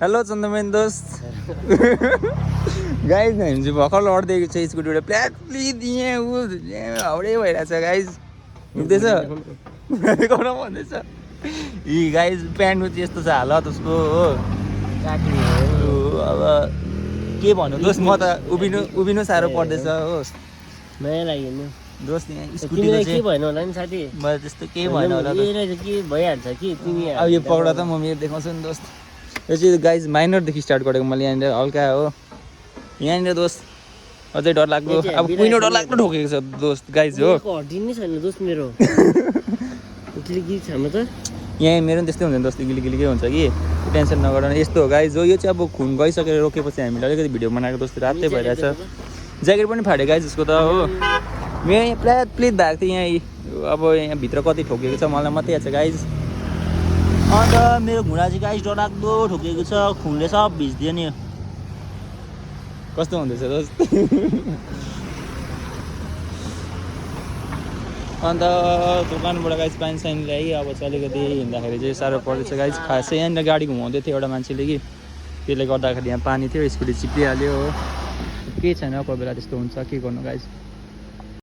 hello चन्द्रमेन दोस्त guys हामी चाहिँ भर्खर लड्दैको छ स्कुटीबाट प्ल्याटली दिएँ ऊ हाउडै भइरहेछ गाइज हुँदैछ गरम भन्दैछ यी गाइज प्यान्टमा चाहिँ यस्तो छ हालत उसको हो अब के भन्नु दोस्त म त उभिनु साह्रो पर्दैछ हो नयाँ लाग्यो नि दोस्त यहाँ स्कुटीको के भएन होला नि साथी मलाई त्यस्तो केही भएन होला के भइहाल्छ कि तिमी अब यो पक्रा त म मेरो देखाउँछु नि दोस्त यो चाहिँ गाइज माइनरदेखि स्टार्ट गरेको मैले यहाँनिर हल्का हो यहाँनिर दोस्त अझै डर लाग्दो अब कुइनो डर लाग्दो ठोकेको छ दोस्त गाइज हो हड्डी नै छैन दोस्त मेरो गिली छामा त यहाँ मेरो पनि त्यस्तै हुन्छ नि दोस्त गिली हुन्छ कि टेन्सन नगर यस्तो हो गाइज हो यो चाहिँ अब खुन गइसकेर रोकेपछि हामीले अलिकति भिडियो बनाएको दोस्त रातै भइरहेछ ज्याकेट पनि फाट्यो गाइज उसको त हो मेरो यहाँ प्लेट भएको थियो यहाँ अब यहाँभित्र कति ठोकेको छ मलाई मात्रै याद छ गाइज अन्त मेरो घुँडा चाहिँ गाइज डरलाग्दो ठोकेको छ खुनले सब भिज्दियो नि कस्तो हुँदैछ दोस्त अन्त दोकानबाट गाइज पानी सानी ल्याएँ अब चाहिँ अलिकति हिँड्दाखेरि चाहिँ साह्रो पर्दैछ गाइज खासै यहाँनिर गाडी घुमाउँदै थियो एउटा मान्छेले कि त्यसले गर्दाखेरि यहाँ पानी थियो स्कुटी चिप्लिहाल्यो हो केही छैन कोही बेला त्यस्तो हुन्छ के गर्नु गाइज